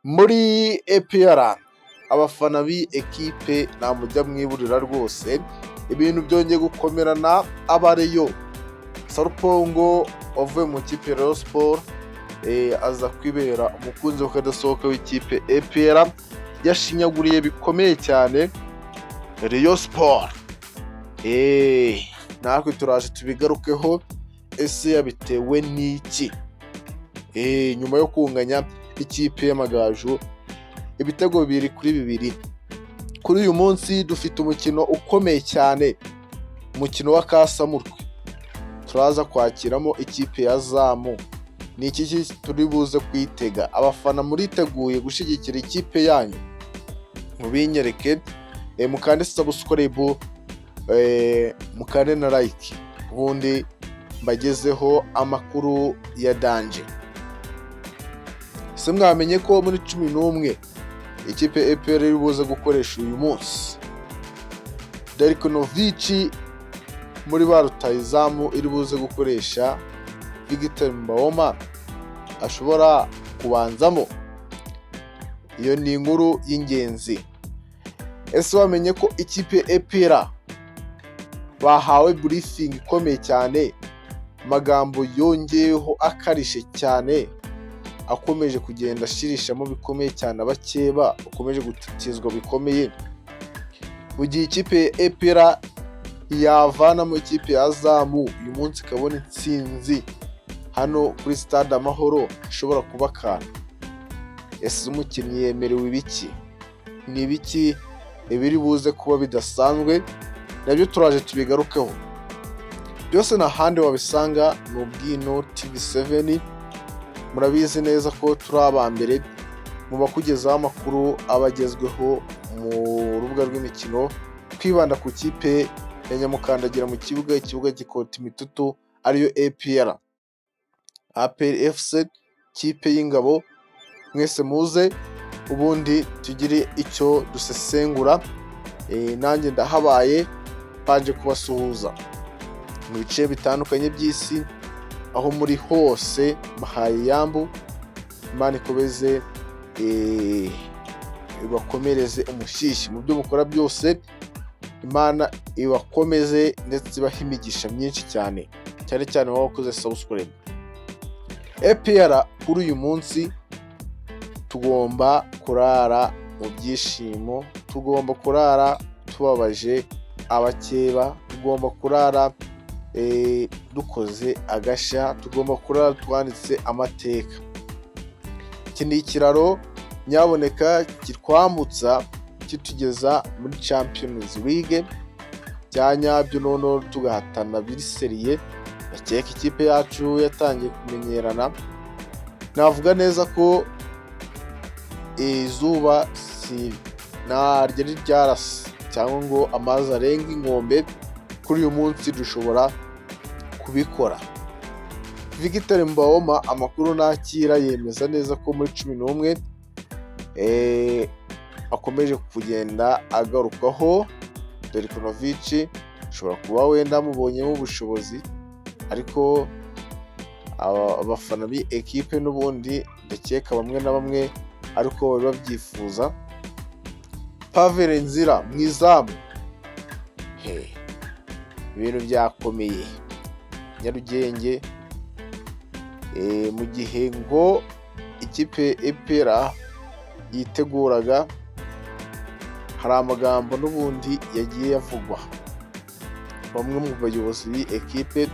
Muri APR, abafana b'iyi ekipe ntamujya mwiburira rwose, ibintu byongeye gukomerana. Abareyo Sarupongo wavuye mu ikipe ya Rayon Sports aza kwibera umukunzi w'akadasohoka w'ikipe APR, yashinyaguriye bikomeye cyane Rayon Sports. Natwe turaje tubigarukeho. Ese yabitewe n'iki? Nyuma yo kunganya ikipe y'Amagaju ibitego 2-2, kuri uyu munsi dufite umukino ukomeye cyane, umukino wa kasamutwe. Turaza kwakiramo ikipe ya Azam. Ni iki turi buze kwitega? Abafana muriteguye gushyigikira ikipe yanyu? Mubinyereke, mukande subscribe, mukande na like, ubundi mbagezeho amakuru ya danger. Ese mwamenye ko muri 11 ikipe APR iri buze gukoresha uyu munsi, Darko Novic muri ba rutahizamu iri buze gukoresha, Victor Mbaoma ashobora kubanzamo? Iyo ni inkuru y'ingenzi. Ese wamenye ko ikipe APR bahawe briefing ikomeye cyane, amagambo yongeyeho akarishe cyane, akomeje kugenda ashirishamo bikomeye cyane abakeba bakomeje gutitizwa bikomeye, mu gihe ikipe ya APR yavanamo ikipe ya Azam uyu munsi ikabona intsinzi hano kuri Stade Amahoro, ishobora kuba akantu? Ese umukinnyi yemerewe ibiki? Ni ibiki ibiri buze kuba bidasanzwe? Nabyo turaje tubigarukeho byose. Nta handi wabisanga, ni Ubwino TV 7. Murabizi neza ko turi aba mbere mu bakugezaho amakuru aba agezweho mu rubuga rw'imikino, twibanda ku kipe ya nyamukandagira mu kibuga, ikibuga gikota imitutu, ariyo APR, APR FC, kipe y'ingabo. Mwese muze ubundi tugire icyo dusesengura. Nanjye ndahabaye, mbanje kubasuhuza mu bice bitandukanye by'isi aho muri hose, mbahaye yambu. Imana ikomeze ibakomereze umushyishyi mu byo mukora byose, Imana ibakomeze ndetse ibahe imigisha myinshi cyane, cyane cyane wowe wakoze subscribe. APR kuri uyu munsi tugomba kurara mu byishimo, tugomba kurara tubabaje abakeba, tugomba kurara dukoze agashya, tugomba kurara twanditse amateka. Iki ni ikiraro nyaboneka kitwambutsa kitugeza muri Champions League bya nyabyo, noneho tugahatana biri sérieux. Ndakeka ikipe yacu yatangiye kumenyerana. Navuga neza ko izuba si ntaryo ryarase cyangwa ngo amazi arenge inkombe, kuri uyu munsi dushobora kubikora. Victor Mbaoma, amakuru nakira yemeza neza ko muri 11 akomeje kugenda agarukwaho. Darko Novic ushobora kuba wenda amubonyemo ubushobozi, ariko abafana b'iyi ekipe n'ubundi ndakeka bamwe na bamwe ariko bari babyifuza. Pavelh Ndzila mu izamu, ibintu byakomeye Nyarugenge. Mu gihe ngo ikipe APR yiteguraga, hari amagambo n'ubundi yagiye avugwa. Bamwe mu bayobozi b'iyi ekipe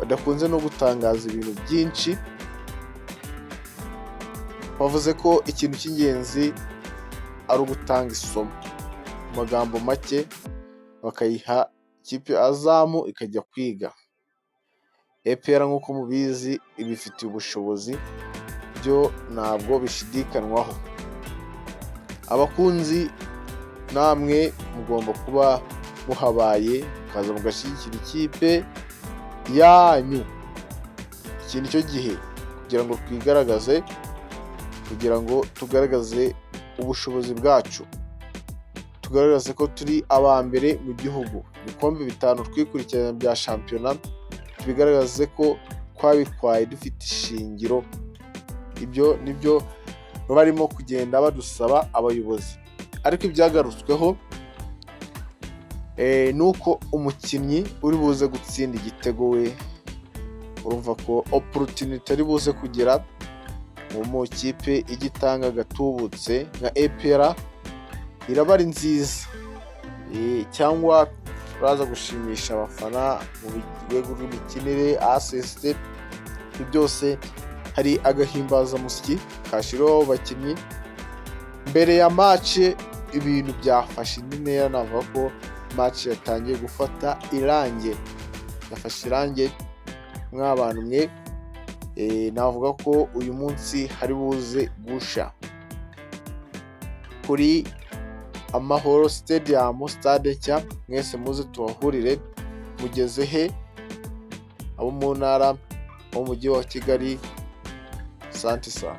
badakunze no gutangaza ibintu byinshi bavuze ko ikintu cy'ingenzi ari ugutanga isomo, mu magambo make bakayiha ikipe Azam ikajya kwiga. APR nk'uko mubizi ibifitiye ubushobozi, byo ntabwo bishidikanywaho. Abakunzi namwe mugomba kuba muhabaye, mukaza mugashyigikira ikipe yanyu. Iki ni cyo gihe kugira ngo twigaragaze, kugira ngo tugaragaze ubushobozi bwacu, tugaragaze ko turi aba mbere mu gihugu. Ibikombe 5 twikurikiranya bya shampiyona, tubigaragaze ko twabitwaye dufite ishingiro. Ibyo nibyo Barimo kugenda badusaba abayobozi, ariko ibyagarutsweho ni uko umukinnyi uri buze gutsinda igitego we, urumva ko opportunity ari buze kugira mu kipe ijya itanga agatubutse nka APR iraba ari nziza, cyangwa uraza gushimisha abafana mu rwego rw'imikinire, assist, ibyo byose. Hari agahimbazamusyi kashyiriweho abakinnyi mbere ya match. Ibintu byafashe indi ntera. Navuga ko match yatangiye gufata irange, yafashe irange mw'abantu mwe. Navuga ko uyu munsi hari buze gusha kuri Amahoro Stadium, stade nshya. Mwese muze tuhahurire. Mugeze he, abo mu ntara, abo mu mujyi wa Kigali? Santi sana.